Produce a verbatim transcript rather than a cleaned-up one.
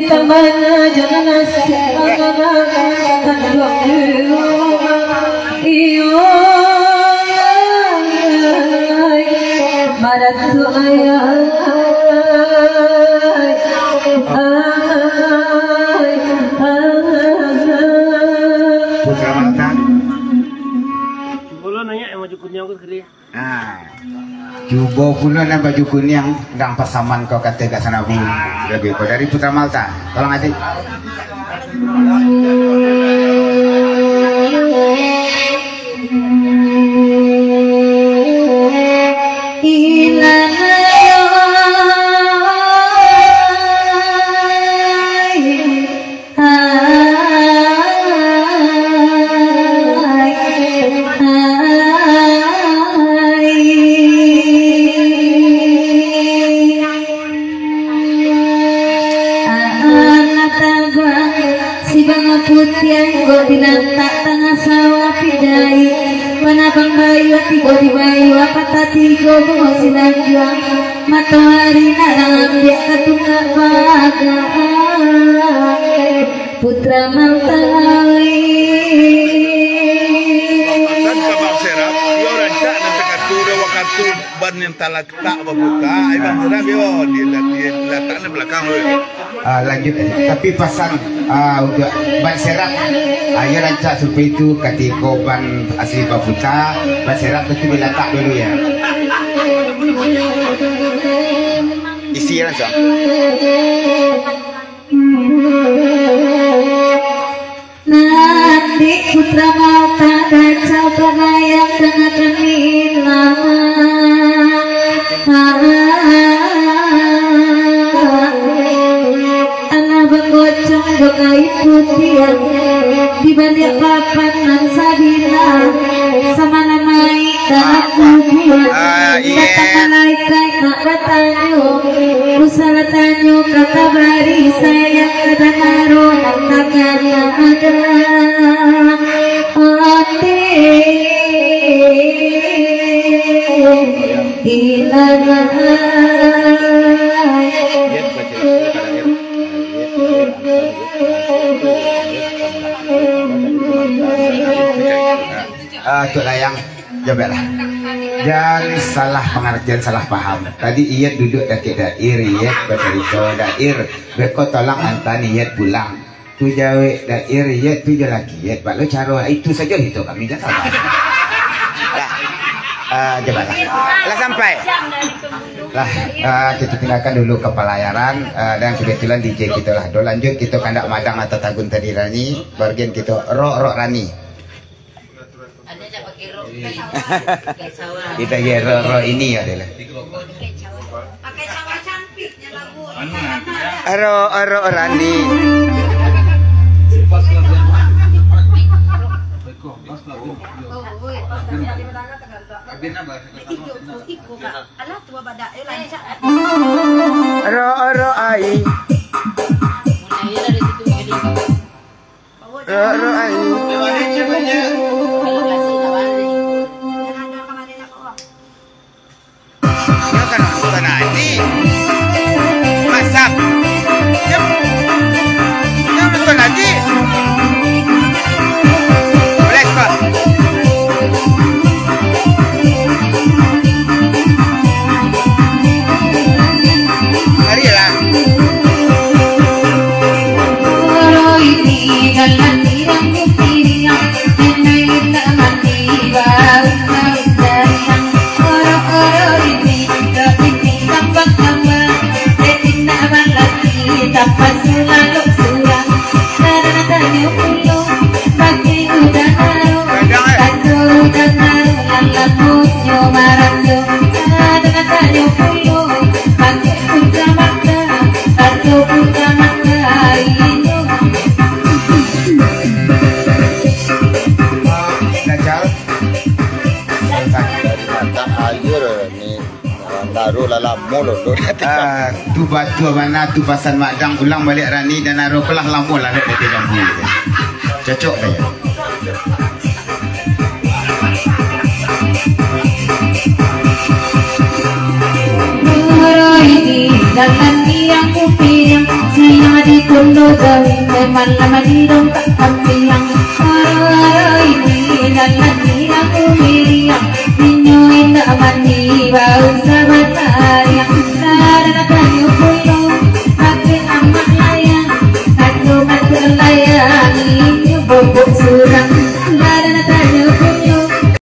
Tambahna jangan nasi, makanan kanduang di rumah. Iyo, maratu ayah. Putra Malta. Cubo lo nanya yang baju kuniang tu sekali. Nah, cubo pulo nan baju kuniang, dang pasaman kau kata gak sana bu. Lagu ko dari Putra Malta. Tolong, Adik. Inanayo. Ai, ai. Anak tabang, si banga putiah, go dilantak tangah sawah pidai. Panabang bayu, tigo di bayu, patah tigo bungo silanjuang. Matoari nak ambiak ka tungak bagai, Putra Maltawi. Pasan ka Bang Serap, iyo rancak nan takatu, dah wakatu ban yang talatak baputa, ai Bang Serap, yo, di, di, dilatak di balakang tu. Ah, lanjut, eh. Tapi pasan, ah, untuak Ban Serap, ah, iyo rancak supayo itu katiko ban asli baputa, Ban Serap tu dilatak dulu, ya. Isi langsung. Nanti Putra Malta kacau tabayang tangah kami lama. Alah bakocong jo kain putiah, di baliak papan nan sabila, samana mai ka aku buah. Ah, iya. Datang malaikat nak batanyo, usah lah tanyo ka tabari, sayang ka danaro nan takana ada. Ati. Ah, Tok Dayang, jawablah. Jan salah pangartian, salah paham. Tadi Iyet duduak dakek Dair, Iyet bacarito, Dair, beko tolong anta Iyet pulang. Tu jawek Dair, Iyet tu jo laki Iyet, bak lo caro itu sajo hito kami, jan salah. Lah, ah, jawablah. Lah sampai. Lah, ah, kita tinggalkan dulu kepalayaran, ah, dan kebetulan D J kita lah. Do lanjut kita kandak madang atau tagun tadi Rani, bagian kita rok-rok Rani. Kita gero-ro ini adalah. Aro-aro Rani. Aro-aro ai. Aro-aro ai. Yo kan nonton aji. Masam. Yo. Yo nonton aji. Boleh kok. Marilah. Oro ini dalam tirang putih, denai tak mati bau. Dajal. Salah satu dari mata air ni. Naro lah lamo lo, lo. Ah, tu batua bana, tu pasan Mak Dang, ulang baliak Rani dan Naro ko lah lamo lah dek Datai Jambu. Cocok sajo. Guru ini dalam tiang kuping, siang di Bundo Jawi, malam di dongkak kampiang. Hari ini nan